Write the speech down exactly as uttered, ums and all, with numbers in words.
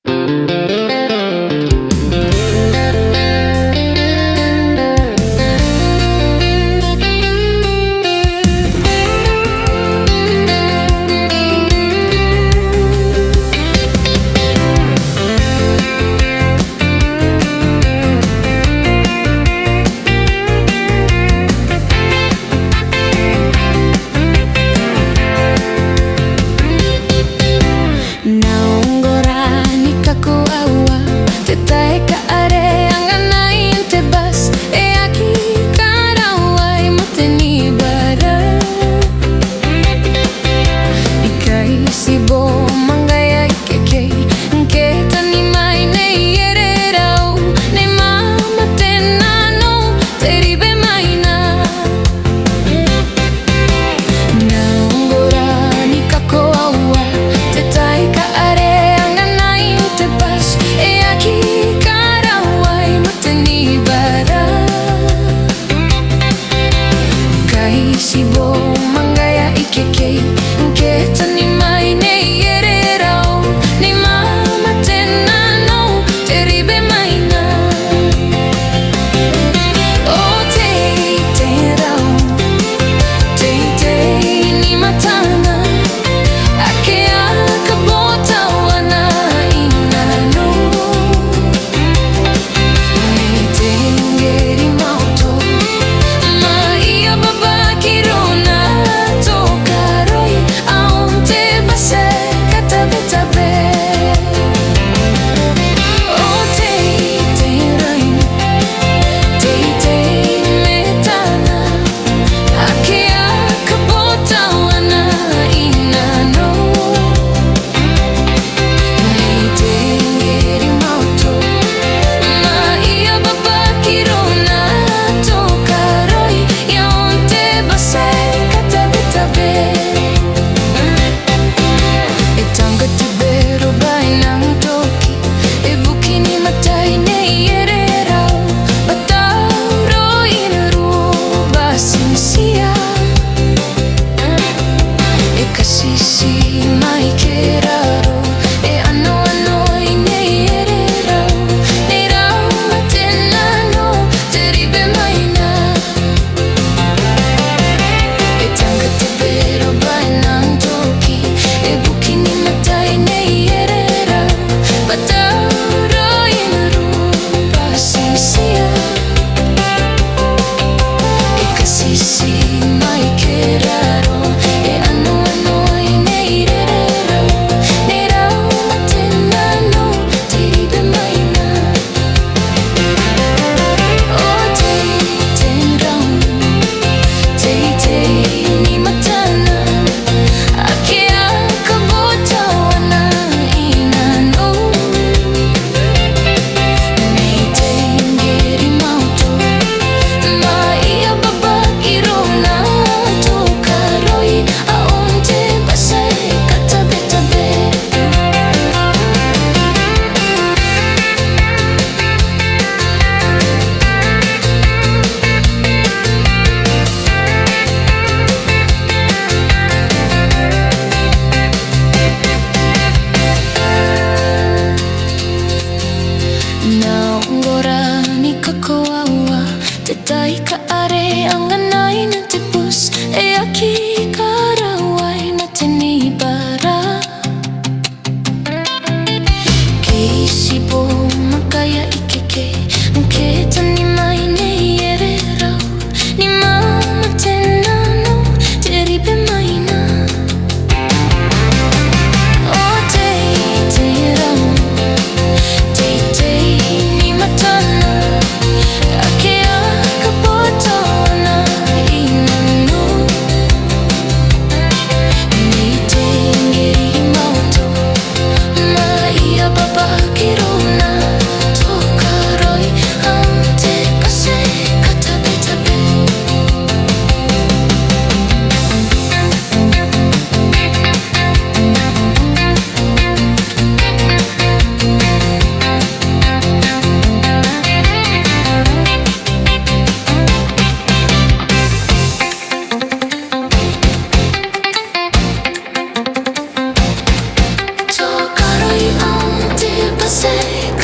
N na ongora ni kakoaua te tai are anganai n te bus, e aki karaoi ma te nibara. I Kaitibong ma Ngaia ikekei, ngke e tani mai Nei Ererau, Nei Mama te nano, te ribe maina. N na ongora ni kakoaua te tai are anganai n te bus, e aki karaoi ma te nibara. Kaitibong ma Ngaia ikekei, ngke e tani mai Nei Ererau, Nei Mama te nano, te ribe maina. O teitei raou, teitei ni matana, ake a kabotaua i nanou. Nei Tengeri Mauto, ma I a babaki irouna, tokaroi aon te bus ae katabetabe. O teitei rain, teitei ni matana, ake a kabotaua i nanou. Nei Tengeri Mauto, ma I a babaki irouna, tokaroi aon te bus ae katabetabe. E tangkati bero bwaai n toki, e buki ni matai Nei Ererau, bwa tauraoi n ruu bus n tia. E katiti mai keraro, e anoanoi Nei Ererau, Nei Rauma te nano, te ribe maina. E tangkati bero bwaai n toki, e buki ni matai Nei Ererau, bwa tauraoi n ruu bus n tia. E katiti mai keraro, e anoanoi Nei Ererau, Nei Rauma te nano, te ribe maina. O teitei raou, teitei ni matana, ake a kabotaua i nanou. Nei Tengeri Mauto, ma I a babaki irouna, tokaroi aon te bus ae katabetabe. N na ongora ni kakoaua te tai are anganai n te bus, e aki karaoi ma te nibara. Kaitibong ma Ngaia ikekei, ngke e tani mai Nei Ererau, Nei Mama te nano, te ribe maina. O teitei raou, teitei ni matana, ake a kabotaua i nanou. Nei Tengeri Mauto, ma I a babaki irouna, take